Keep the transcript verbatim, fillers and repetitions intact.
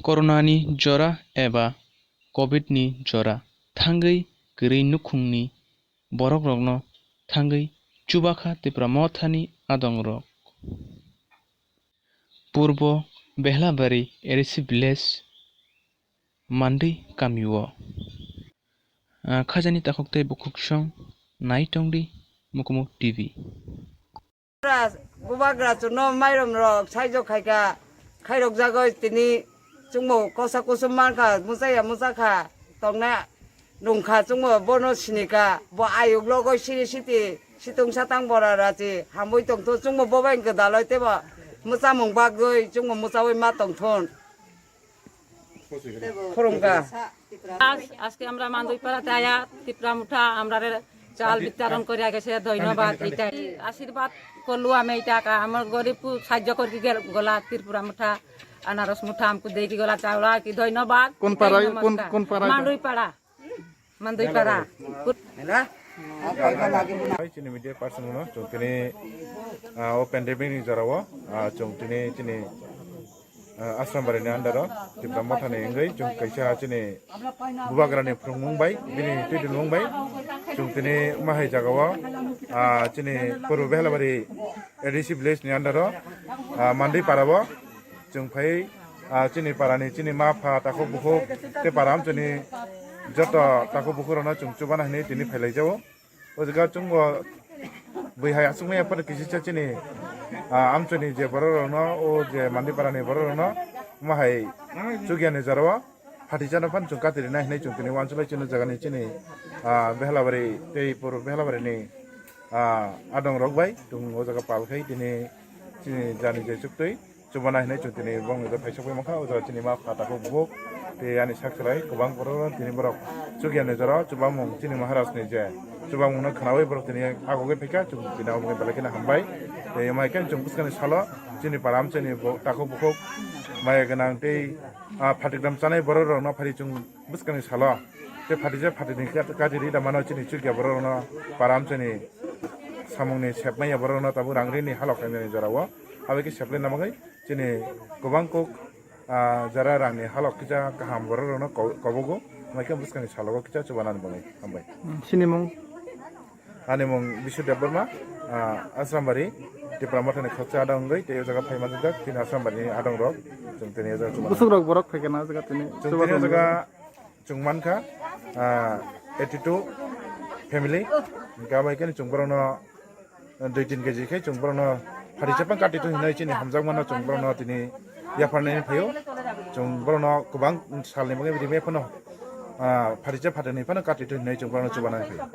Coronani jora eba Covidni jora thangwi kwrwi nukhungni borokrokno thangwi chubakha Tipra Mothani adongrok. Purbo Behlabari A D C Village Mandwi kamio. Ah, khajani takhuk tei bukhuksong nai tongdi Mukumu T V. Bubagra chuno mairum rok saijo khaika, khairok jagoi tini chungmo kosa kusum mankha, muchaya muchakha, tongna nungkha chungmo bono sinika, bo ayuk logoi siri siti, situng satang bora rachi, hamui tongtho chungmo bobai gwdaloi tebo muchamung bagoi chungmo muchaui ma tongthon. Khoromkha. আজ আজকে আমরা মান্দুইপাড়াতে আয়া ত্রিপুরা মুঠা আমরা চাল বিতরণ করে গেছে, ধন্যবাদ। এটা আশীর্বাদ করলু আমি, এটা আমার গরিব সাহায্য করি গেল গোলা ত্রিপুরা মুঠা, আনারস মুঠা আমকু দেই কি গোলা চাউল আর কি। ধন্যবাদ। কোন পাড়ায়, কোন, নমস্কার। কোন পাড়ায়? মান্দুইপাড়া। Mandui para. Hai, chini media person no, chwng tini, ah, o pandemic ni jora o, ah, chwng tini chini, ah, Asrambari ni under o, Tipra Motha ni wngwi chwng kaisa chini Bubagra ni phrwngmung bai, bini twidulmung bai, chwng tini mahai jaga o, ah, chini Purbo Behlabari A D C village ni under o, ah, Mandui para o, Chwng phai, ah, chini parani, chini ma pha, takhuk bukhuk, tei para amchini joto takhuk bukhuk rokno chwng chubana hinwi tini phailaijao. O jaga chwngbo bwihai achukmani aphano kisisa chini, ah, amchini je borok rokno, o je Mandui parani borok rokno, omo hai chukya ni jora o. Phatisano phano chwng kati rina hinwi chwng tini uansukhlai chini jagani chini, ah, Behlabari tei Purbo Behlabarini, ah, adong rok bai chwng o jaga pal khai tini chini jani je chuktwi chubana hinwi chwng tini bongni thaisok bai mankha. O jaga chini ma pha takhuk bukhuk tei ani sak chwrai kwbang borok tini borok chukya ni jora chubamung chini Maharaj ni je chubamung no khwnawi borok tini agogwi phaikha, chwng tini omo belai kheno hambai. Tei mai khe chwng bwskangni salo chini para amchaini bo takhuk bukhuk maya gwnang tei ah, phatikram chanai borok rokno phari chwng bwskangni salo tei phatija phatini kati ri da mano chini chukya borok rokno para amchaini samungni sepmaya borok rokno tabuk rang rini halok khainani jora o. Abo khe seplai na bagwi chini kwbang kok, ah, jara rangni halok kisa kaham borok rokno ko-, kobogo, mai khe bwskangni salo o kisa chubanani bagwi hambai. Sinimung? Ani mung Bisu Debbarma, ah, Asrambari, Tipra Mothani khoroksa adong wngwi, tei o jaga phai manjak, tini Asrambari ni adong rok, chwng tini o jaga chwng Bwswk rok borok phai khe na o jaga tini chwng chuba tini o tongwi jaga chwng mankha, ah, eighty two family, hingkhe abo hai khe chwng borokno dui tin keji khe chwng borokno phatisa phang kati tong hinwi chini hamjakmano chwng borokno tini yapharnani phaio, chwng borokno kwbang salni bagwi rimwi phano, ah, phatisa phatini phano kati tong hinwi chwng borokno chubanani phaio.